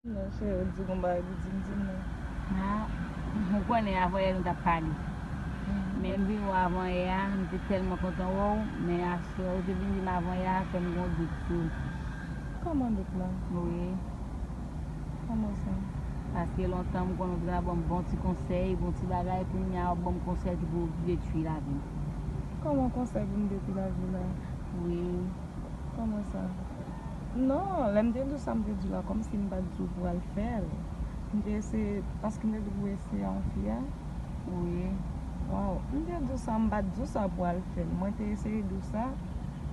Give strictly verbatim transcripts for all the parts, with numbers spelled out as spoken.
Non, cheri, ou di gon bagay pou di m, di m non. Ah, ou konnen avan yè nou t ap pale. Men m vin wè w avan yè a, m te tèlman kontan wè w, men aswè ou te vin di m avan yè a fè m gon dout sou. Kòman dout la? Wi. Kòman sa? Paske lontan m konnen w te konn ap ban m bon ti konsèy, bon ti bagay, kounye a w ap ban m konsèy ki pou detwi lavi m. Kòman konsèy pou m detwi lavi w la? Wi. Kòman sa? Non, lè m te di w sa m te di w la, kòmsi m pa t di w pou w al fè l. M te eseye, paske m te di w pou w eseye a yon fi a. Wi. Waw, m te di w sa, m pa t di w sa pou w al fè l. Mwen te eseye di w sa,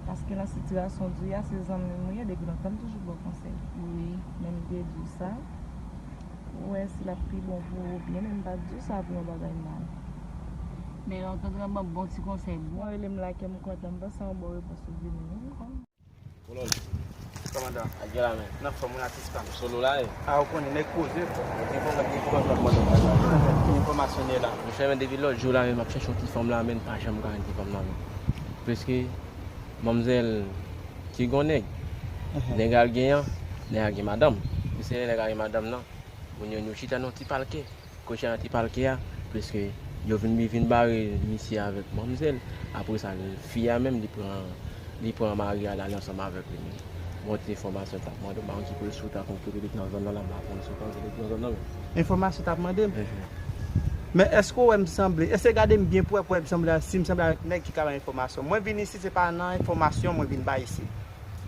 paske nan sitiyasyon w di a, se zanmi m ou ye, depi lontan m toujou ba w konsèy. Wi. Men m te di w sa, pou w wè si l ap pi bon pou ou oubyen, men m pa t di w sa pou yon bagay mal. Men lè w te ban m bon ti konsèy, bon. Mwen rele m la kè m kontan, m panse yon bon repons ou vini, wi. Kolòl. Kòmandan. Adye la men. Nan fòm wi atis pa m. Solo la e. A ou konnen nèg poze fò. Gen pwoblèm, gen pwoblèm nan mwen. Ki enfòmasyon ye la? Monchè men depi lòt jou la men m ap chèche yon ti fanm la men m pa janm ka jwenn ti fanm la men. Prèske manmzèl ki gon nèg. Nèg al gen an, nèg al gen madanm. Misye nèg al gen madanm nan. Moun yo nou chita nan ti palke. Kote an ti palke a, prèske yo vin, li vin bare misye avèk manmzèl. Apre sa, fi a menm, li pran, li pran mari a, l ale ansanm avèk li menm. Bon, ti enfòmasyon t ap mande, m pa konn ki kote si w ta konn kote li nan zòn nan la, m pa konn si w konn kote li nan zòn nan menm. Enfòmasyon t ap mande m? Mhm. Men èske w wè m sanble, èske gade m byen pou wè, pou wè m sanble, si m sanble avèk nèg ki ka bay enfòmasyon? Mwen vin isi, se pa nan enfòmasyon mwen vin bay isi.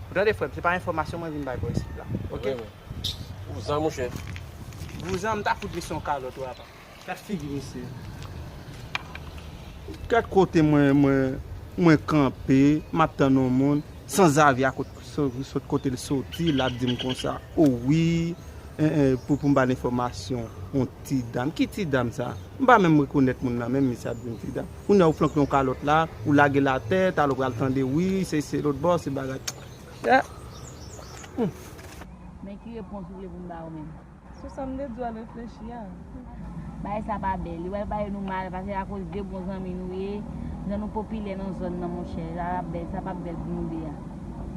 Ou tande frè m, se pa enfòmasyon mwen vin bay bò isit la. Oke? Wi, wi. Vouzan, monchè. Vouzan, m ta fout misye yon kalòt, wi, apa. Gad figi misye. Gad kote mwen, mwen, mwen kanpe, m ap tann yon moun, sanzave a kot, sot, sot kote l soti, l ap di m konsa, o wi, en, en, pou, pou m ba l enfòmasyon, yon ti dam. Ki ti dam sa? M pa menm rekonèt moun nan, menm misye ap di m ti dam. Kounye a ou flanke yon kalòt la, ou lage l atè, talè w pral tande, wi, se, se lòt bò, se bagay. Eh. Hmm. Men ki repons ou vle pou m ba ou menm? Sou sa m te di w al reflechi a. Bagay sa pa bèl. Li pral pale nou mal, paske akoz de bon zanmi nou ye, jan nou popilè nan zòn nan, monchè. Sa pa bèl, sa pa bèl pou nou de a.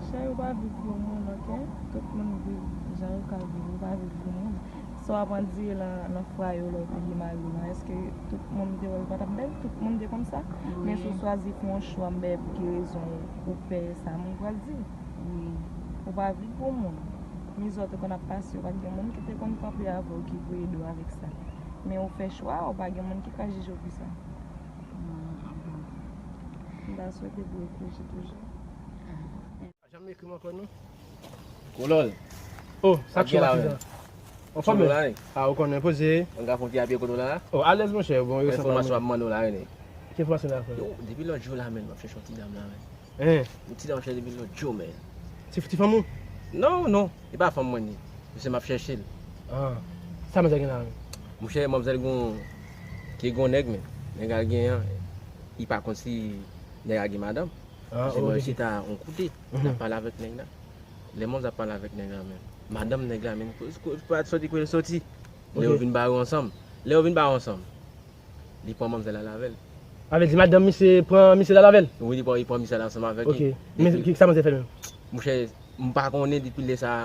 Cheri, ou pa viv pou yon moun, oke? Tout moun viv jan yo ka viv, ou pa viv pou moun. Sa w ap andire nan, nan fwaye w lè w te gen mari w lan, èske tout moun te wè l pa t ap bèl? Tout moun te konn sa? Men si w swazi fè yon chwa, m pa wè pou ki rezon ou pè sa moun pral di. Wi. Ou pa viv pou moun. Mizè w te konn ap pase, ou pa t gen moun ki te konn kanpe avè w ki pou ede w avèk sa. Men ou fè chwa a, ou pa gen moun ki ka jije w pou sa. Ah, ah bon. M ta swete pou w reflechi toujou. Pa janm ekri m ankò non. Kolòl. Oh, sa k cho la menm? Anfòm la, wi. Ah, ou konnen poze. Mwen ka fè yon ti apye kote w la la? Oh, alèz monchè, bon, yo sanba. Enfòmasyon ap mande w la, wi. Ki enfòmasyon la frè? Yo, depi lòt jou la menm, m ap chèche yon ti dam la, wi. Hein? Yon ti dam chèche depi lòt jou, men. Ti, ti fanm ou? Non, non, e pa fanm mwen li. Se m ap chèche l. Ah. Sa manzè gen la menm? Monchè, manzè gon, ki gon nèg, men. Nèg al gen an, li pa konn si nèg al gen madanm. Ah, se mwen chita yon kote, l ap pale avèk nèg la. Lè manzè ap pale avèk nèg la, men. Madanm nèg la, men. Soti kote l soti. Lè yo vin bare ansanm. Lè yo vin bare ansanm. Li pran manzè la avè l. A vle di madanm misye pran misye la avè l? Wi, li pran, li pran misye la ansanm avèk li. Ok. Men ki sa manzè fè menm? Monchè, m pa konnen depi lè sa.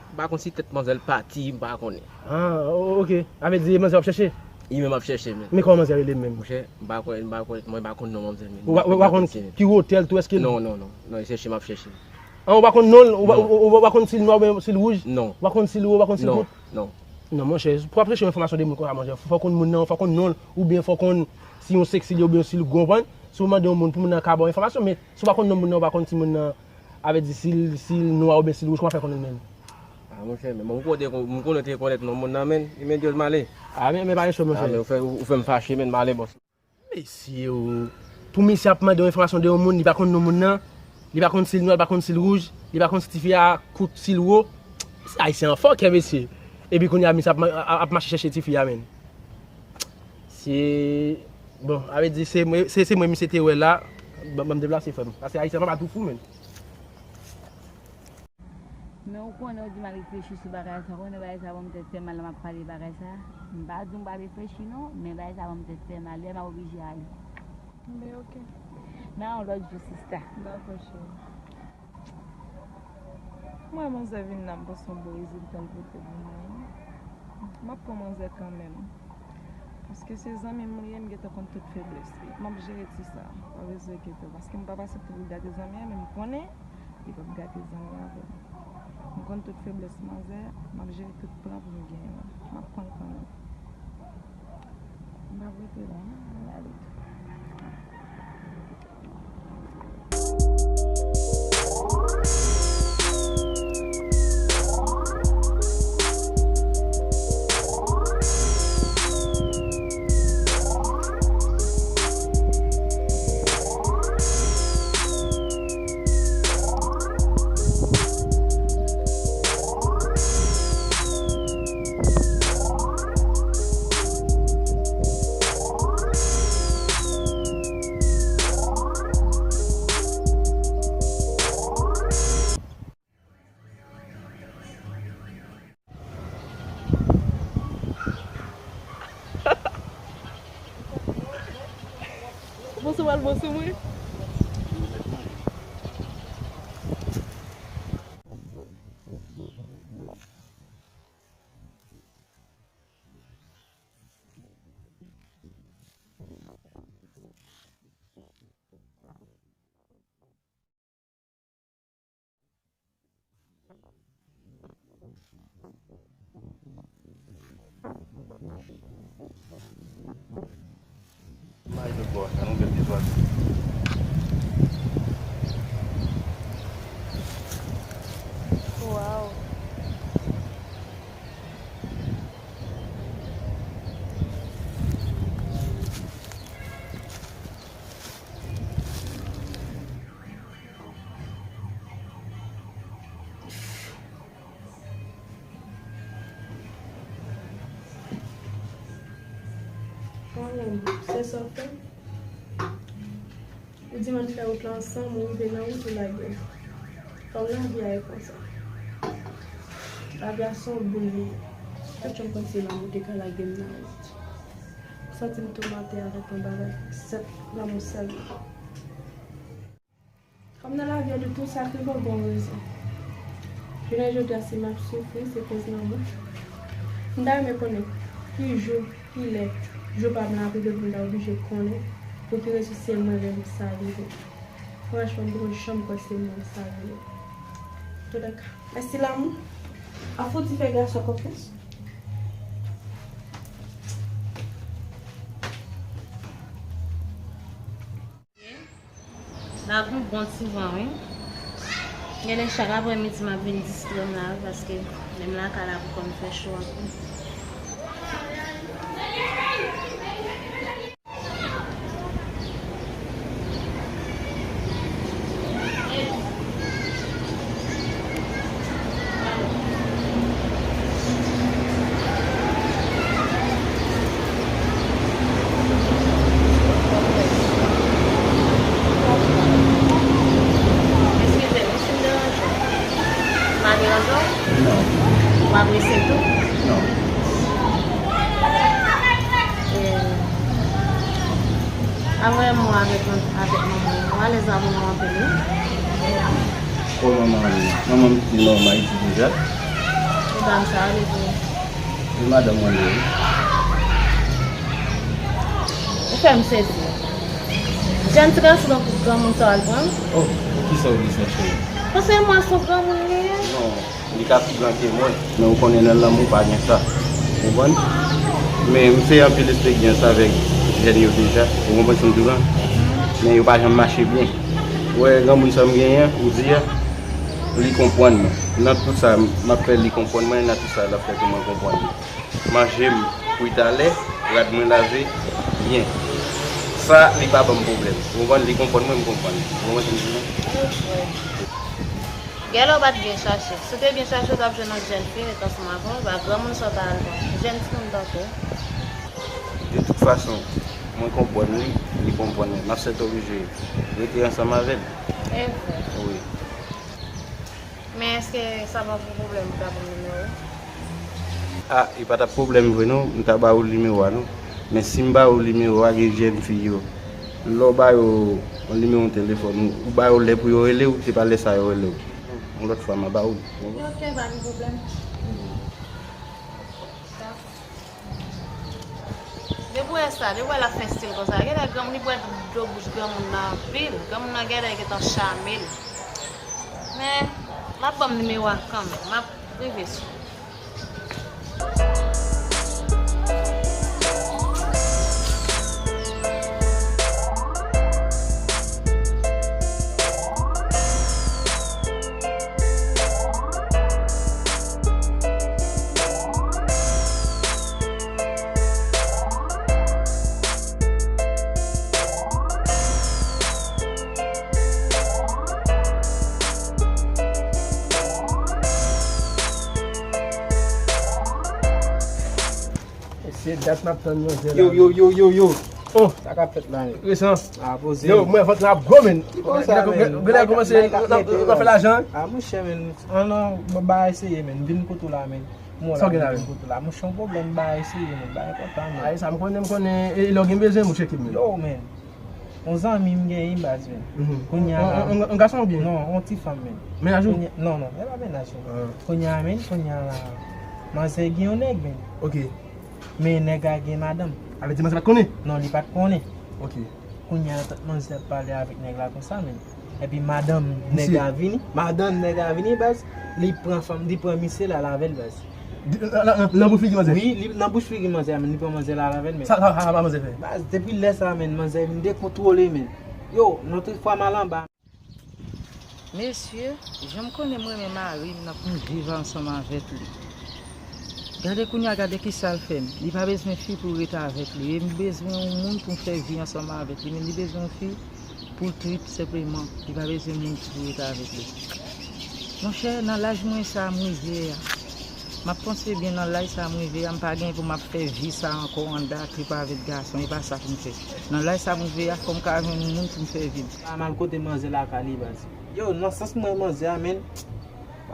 M pa konn si tèt manzè l pati, m pa konnen. Ah, o-, ok. A vle di manzè w ap chèche? Li menm ap chèche, men. Men kòman manzè rele menm? Monchè, m pa konnen, m pa konnen, mwen pa konn non manzè, men. Ou pa, ou pa konn ki wotè l tou, èske l... Non, non, non. Non, e chèche m ap chèche. Ah, ou pa konn non l, ou pa, ou, ou, ou pa konn si l nwa oubyen si l wouj? Non. Ou pa konn si l wo, ou pa konn si l kout? Non. Non, monchè, pou w ap chèche yon enfòmasyon de moun konsa, monchè, fò w konn moun nan, fò w konn non l, oubyen fò w konn si yon seksi li ye oubyen si l gwo, w konprann? Si w mande yon moun pou moun nan ka ba w enfòmasyon, men si w pa konn non moun nan, ou pa konn si moun nan, a vle di si l, si l nwa oubyen si l wouj, kòman fè konnen l menm? Ah, monchè, men mwen konnen, mwen konnen te rekonèt non moun nan, men, men Dyoz m ale. Ah, men, men pa gen cho, monchè. Ah, men ou fè, ou, ou fè m fache, men m ale, bòs. Mesye o, pou misye ap mande yon enfòmasyon de yon moun, li pa konn non moun nan, li pa konn si l nwa, li pa konn si l wouj, li pa konn si tifi a kout, si l wo. Ayisyen an fòkè, mesye. Epi kounye a, misye ap, ap, ap mache chèche tifi a, menn. Se, bon, a vle di, se mwen, se, se mwen misye te wè la, ban, ban m deplase, frè m. Paske Ayisyen an pa tou fou, menn. Men ou konnen, ou di m al reflechi sou bagay sa, ou konnen bagay sa ban m tèt fè mal lè m ap pale bagay sa. M pa di w m pa reflechi non, men bagay sa ban m tèt fè mal, lè m ap oblije ale. Men oke. Nan yon lòt jou, sista. Dakò, cheri. Mwen, manzè vin la, m panse yon bon rezilta l pote pou mwen. M ap pran manzè kanmenm. Paske se zanmi m li ye, m gentan konn tout feblès li. M ap jere ti sa. Pa bezwen enkyete w. Paske m pa pase tout pou gate zanmi an, men m konnen li p ap gate zanmi avè m. M konn tout feblès manzè, m ap jere tout plan pou m genyen l. M ap pran l kanmenm. M p ap rete la, non, m ale tou. Bon, se pral bon sou mwen. Wow. Kanmenm, se sa w fè. Ou di m ann fè wout la ansanm, ou rive nan wout, ou lage m. Kòm lavi a e konsa. Lavi a se yon boul li ye. Tout jan m panse lanmou te ka lage m nan wout. M santi m toumante avèk yon bagay, sèt lanmou sèlman. Kòm nan lavi a, de tout sa ki bon, gen yon rezon. Jounen jodi a, si m ap soufri, se koz lanmou. M ta renmen konnen ki jou, ki lè, jou pa m lan ap rive pou m ta oblije konnen pou ki rezon se mwen menm sa rive. Franchman, m poko janm kwè se mwen sa rive. Antouka, mèsi lanmou. Ap fouti fè gason konfyans. La gon bon ti van wi. Genlè chak aprèmidi m ap vin distrè m la wi, paske menm lakay la poko m fè cho anpil. Eskize m, si m deranje w, m pa deranje w? Non. W apresye tou? Non. E, Ap voye mo avèk, avèk manman w. Ou alèz avè w anpil, wi. Kòman manman m? Manman m te nòmal isi deja. Medam sa, ale pou ou. E madanm mwen li ye, wi. Ou fè m sezi. Jèn ti gason tankou granmoun sa w al pran? Oh, poukisa w di sa, cheri? Paske mwen se yon granmoun li ye. Non. Li ka pi gran ke mwen, men ou konnen nan lanmou pa gen sa. Ou konprann? Men m fè anpil esperyans avèk jèn yo deja. Ou konprann sa m di w lan? Men yo pa janm mache byen. Ou wè granmoun sa m genyen an, ou di a, li konprann mwen. Nan tout sa m ap fè, li konprann mwen, nan tout sa l ap fè tou, mwen konprann li. Manje m kwit alè, rad mwen lave byen. Sa, li pa ban m pwoblèm. Ou konprann? Li konprann mwen, m konprann li. Ou konprann sa m di w lan? Gèlè w pa t byen chache. Si w te byen chache, w t ap jwenn yon jèn fi ret ansanm avè w, pa granmoun sa w ta al pran. Jèn timoun tankou w. De tout fason, mwen konprann li, li konprann mwen. M ap sètoblije rete ansanm avè l. E vre? Wi. Men èske sa p ap yon pwoblèm pou w ta ban m nimewo w? A, e pa t ap pwoblèm vre non, m ta ba ou nimewo a non. Men si m ba ou nimewo a, gen jèn fi yo, lè w ba yo nimewo telefòn ou, ou ba yo lè pou yo rele w, se pa lè sa yo rele w. Lòt fwa, m a ba ou li. Ok, pa gen pwoblèm. Depi w wè sa, depi w wè l ap fè stil konsa, genlè granmoun li bwè dlo bouch granmoun nan anpil. Granmoun nan genlè gentan chame l. Men, l ap ban m nimewo a kanmenm. M ap rive sou li. Se dat m ap tann manzè la. Yo, yo, yo, yo, yo. Oh. Sa k ap fèt la menm? Resan. Ah, poze. Yo, mwen vant la ap gwo, men. Ki poze la, men? Gade kòmanse nan fè lajan. Ah, monchè, men. An non, ba eseye, men. Vin kote w la, men. Sa w gen la, men? Vin kote w la. Monchè, yon pwoblèm, ba eseye, men. Ba enpòtan, men. Ay, sa m konnen, m konnen. E lè w gen bezwen, monchè, ki m. Yo, men. Yon zanmi m genyen baz, men. Kounye a la. Yon gason oubyen? Non, yon ti fanm, men. Mennaj ou? Non, non, e pa mennaj, men. Kounye a, men, kounye a la. Manzè gen yon nèg, men. Ok. Men nèg la gen madanm. Sa vle di manzè pa t konnen? Non, li pa t konnen. Ok. Kounye a, manzè ap pale avèk nèg la konsa, men. Epi madanm nèg la vini. Madanm nèg la vini, baz. Li pran fanm, li pran misye la, l avè l, baz. Nan bouch figi manzè? Wi, li nan bouch figi manzè a, men li pran manzè la avè l, men. Sa, sa, sa, sa manzè fè? Baz, depi lè sa, men, manzè vin dekontwole, men. Yo, lòt fwa m al anba. Mesye, jan m konnen m renmen mari m nan pou m viv ansanm avèk li. Gade kounye a, gade kisa l fè m. Li pa bezwen fi pou rete avèk li. E m bezwen yon moun pou m fè vi ansanm avèk li. Men li bezwen yon fi pou l trip senpleman. Li pa bezwen moun ki pou rete avèk li. Monchè, nan laj mwen sa a m rive a, m ap panse byen nan laj sa a m rive a, m pa gen pou m ap fè vi sa a ankò anndan trip avèk gason. E pa sa pou m fè. Nan laj sa a m rive a, fò m ka jwenn yon moun pou m fè vi m. Pa mal kote manzè lakay li, baz. Yo, nan sans mwen manzè a, men,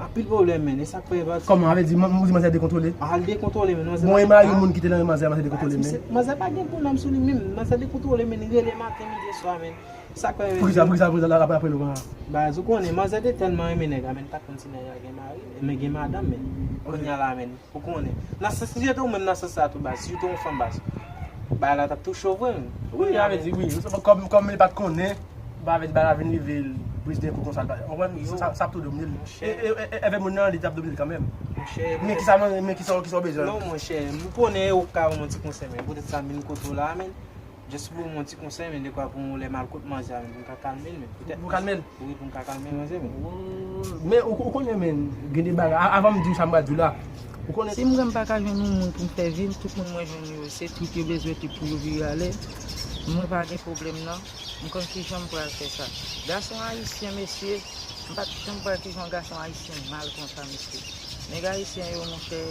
anpil pwoblèm, men. E sa k fè, baz. Kòman? Sa vle di, man-, ou di manzè dekontwole? Al dekontwole, men. Manzè bon, e mari yon moun ki te nan men manzè a, manzè dekontwole, men. Manzè pa gen pwoblèm sou li menm. Manzè dekontwole, men. Li rele maten, midi, e swa, men. Sa k fè, men. Poukisa, poukisa, poukisa l ap rele ou konsa? Baz, ou konnen, manzè te tèlman renmen nèg la, men, li pa t konn si nèg la gen mari, men gen madanm, men. Kounye a la, men. Ou konnen. Nan sans, si se te ou menm nan sans sa tou, baz, si w te yon fanm, baz, bagay la t ap touche w vre, wi. Wi, sa vle di, wi. Kòm, kòm li pa t konnen, ba vle di bagay la vin rive l, bris de kou konsa, l pa, w konprann? Sa, sa ap tou domine l. E, e, e, e, evè moun nan, li t ap domine l kanmenm. Monchè, men kisa, men kisa, kisa w bezwen? Non, monchè, m konnen ou ka ban m yon ti konsèy, men poutèt sa m vin kote w la, men. Just pou yon ti konsèy, men dekwa pou yon lè m al kot manzè a, men pou m ka kalme l, men poutèt. Pou kalme l? Wi, pou m ka kalme manzè, men. Oh, men ou, ou konnen, men, gen de bagay, a-, avan m di w sa m pral di w la, ou konnen. Si m wè m pa ka jwenn yon moun pou m fè vi m, tout moun mwen jwenn yo, se trip yo bezwen trip pou yo vire ale. Mwen pa gen pwoblèm, non. M konn kijan m pral fè sa. Gason ayisyen, mesye, m pa t janm pral kijan gason ayisyen mal konsa, mesye. Nèg ayisyen yo, monchè,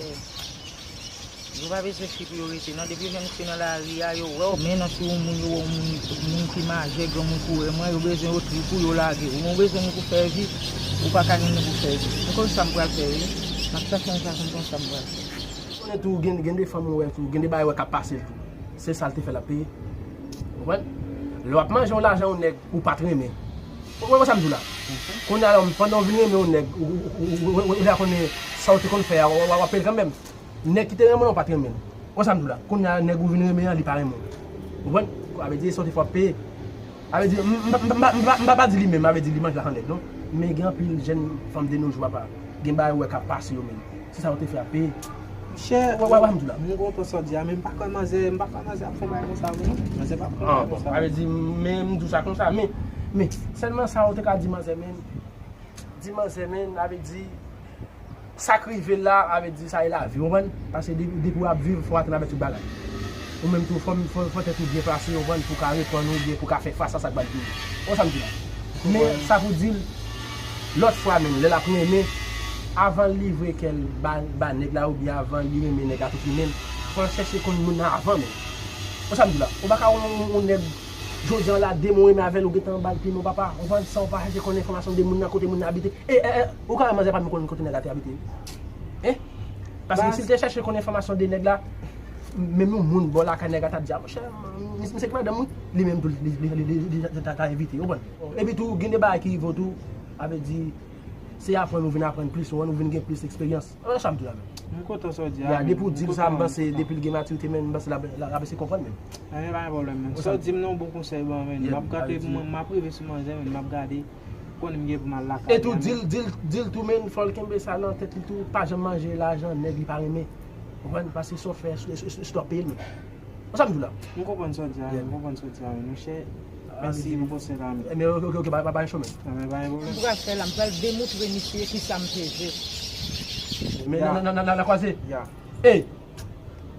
yo pa bezwen fi pou yo rete, non. Depi yo jwenn fi nan lari a, yo wè w. Men nan si yon moun, yo wè yon moun, moun ki majè, granmoun koulè mwen, yo bezwen yo trip ou, yo lage w. Ou bezwen moun pou fè vi, ou pa ka jwenn moun pou fè vi. M konn sa m pral fè, wi. M ap chache yon fason, m konn sa m pral fè. Konnen tou, gen, gen de fanm ou wè tou, gen de bagay ou wè k ap pase l tou. Se sa l te fè l ap peye. Ou konprann? Lè w ap manje yon lajan yon nèg ou pa t renmen. Ou konprann sa m di w la? Kounye a la, pandan w vin renmen yon nèg, ou, ou, ou deja konnen sa w te konn fè a, w, w, w ap peye l kanmenm. Nèg ki te renmen w lan, w pa t renmen l. Ou konprann sa m di w la? Kounye a, nèg ou vin renmen an, li pa renmen w. Ou konprann? Sa vle di, sa w te fè w ap peye. Sa vle di, m, m, m, m, m, m pa, m pa di li menm, sa vle di li manje lajan nèg, non. Men gen anpil jèn fanm de nos jours, papa. Gen bagay ou wè k ap pase yo menm. Se sa yo te fè ap peye. Monchè, w, w, w, m di w la. M kontan sa w di a, men m pa kwè manzè, m pa kwè manzè ap fè bagay konsa vre, non. Manzè pa ap fè bagay konsa. Ah, bon, sa vle di, men m di w sa konsa, men, men, sèlman sa ou te ka di manzè, men, di manzè, men, sa vle di, sa k rive l la, sa vle di, sa e lavi, w konprann? Paske depi, depi w ap viv, fò w atann avèk tout bagay. Ou menm tou, fò, fò, fò tèt ou byen plase, w konprann, pou w ka reponn oubyen pou w ka fè fas a sa k pral vini. Ou konprann sa m di la? Men, sa pou di l, lòt fwa menm, lè l ap renmen, avan l livre kè l ba, ba nèg la, oubyen avan li renmen nèg la tout li menm, fò l chèche konn moun nan avan menm. Ou sa m di la? Ou pa ka wè yon, yon, yon nèg, jodi an la, de mwa ou renmen avè l, ou gentan ba l pi non, papa. Ou konprann? San w pa chèche konn enfòmasyon de moun nan, kote moun nan abite. E, e, e, ou ka wè manzè pa menm konn kote nèg la te abite. Hein? Paske si l te chèche konn enfòmasyon de nèg la, menm yon moun bò lakay nèg la t ap di, a, monchè, misye, misye ki madanm, wi. Li menm tou, li, li, li, li, li ta, ta, ta evite, ou konprann? Epi tou, gen de bagay ki rive w tou, sa vle di, Se aprann ou vin aprann plis, ou vin gen plis eksperyans. Ou wè sa m di la menm. M kontan sa w di a, menm. Depi w di l sa, m panse, depi l gen matirite, menm, m panse l ap, l ap eseye konprann menm. Anyen, pa gen pwoblèm, menm. Sa w di m nan, yon bon konsèy ban, menm. M ap gade, m ap rive sou manzè, menm, m ap gade. Konnen m gen pou m al lakay. E tou, di l, di l, di l tou, menm, fò l kenbe sa nan tèt li tou, pa janm manje lajan nèg li pa renmen. Konprann? Paske sa w fè, se, se, se, se w ap peye l menm. Ou sa m di w la? M konprann sa w di a, m konprann sa w di a, monchè. Mèsi pou konsèy la, men. Ebyen, ok, ok, ok, pa, pa, pa gen chòmè. Ebyen, pa gen pwoblèm. M pral fè la, m pral demontre misye kisa m peze. Men nan, nan, nan, nan, nan kwaze. Ya. Ey!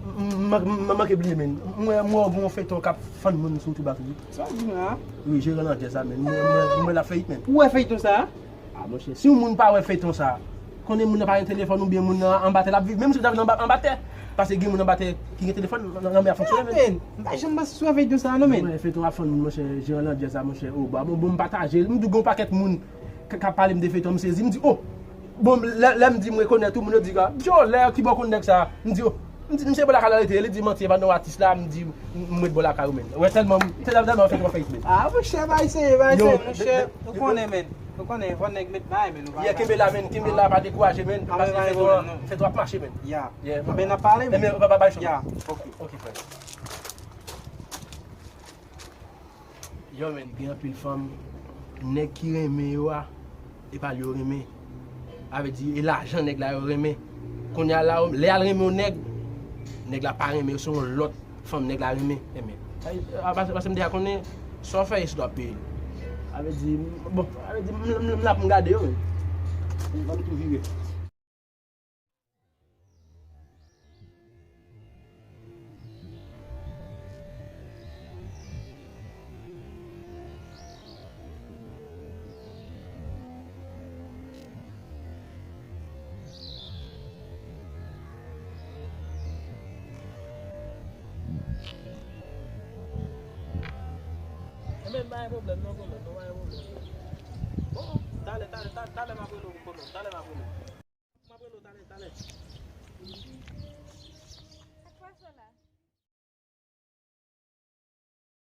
M, m, m, m manke bliye, men. M wè, m wè w gen yon feyton k ap fann moun sou YouTube la tou, wi. Sa w di m la? Wi, Jeran Landjèz la, men. M wè, m wè, m wè l ap fè it, men. Ou wè feyton sa a? A, monchè, si yon moun pa wè feyton sa a, konnen moun nan pa gen telefòn oubyen moun nan anba tè l ap viv, menm si w ta vin anba, anba tè, paske gen moun anba tè ki gen telefòn, lanmè a fonksyone, men. Men, m pa janm panse sou feyton sa a, non, men. Mwen, feyton ap fann moun, monchè, Jeran Landjèz la, monchè, o, ba, bon, bon, m pataje l, m di w gen yon pakèt moun k, k ap pale m de feyton, m sezi, m di, o, bon, lè, lè m di m rekonèt ou, moun yo di, a, djòlè, ki bò w konn nèg sa a? M di, o, M di, misye bò lakay la rete, li di manti, e pa non atis la, m di, m, m ret bò lakay ou menm. Wè tèlman, tèlman, tèlman fè twò fè it, men. A, monchè, bay serye, bay serye, monchè. Nou konnen, men. Nou konnen, fò nèg met bay, men nou pa. Yeah, kenbe la, men, kenbe la, pa dekouraje, men. Paske fè twò, fè twò ap mache, men. Yeah. Yeah, men n ap pale, men. Ebyen, pa, pa, bay chòmè. Yeah, ok. Ok, frè. Yo, men, gen anpil fanm, nèg ki renmen yo a, e pa l yo renmen. A vle di, e lajan nèg la yo renmen. Kounye a la, lè y al renmen yon nèg, nèg la pa renmen yo, se yon lòt fanm nèg la renmen. Renmen. Sa, a, paske, paske m deja konnen, sa w fè, e si w ap peye l. A vle di, bon, a vle di, m, m, m la pou m gade yo, men. M, m tou vire. Enben, pa gen pwoblèm, non, kolonn, non, pa gen pwoblèm. Bon, talè, talè, talè, talè m ap rele w, kolonn, talè m ap rele w. M ap rele w talè, talè.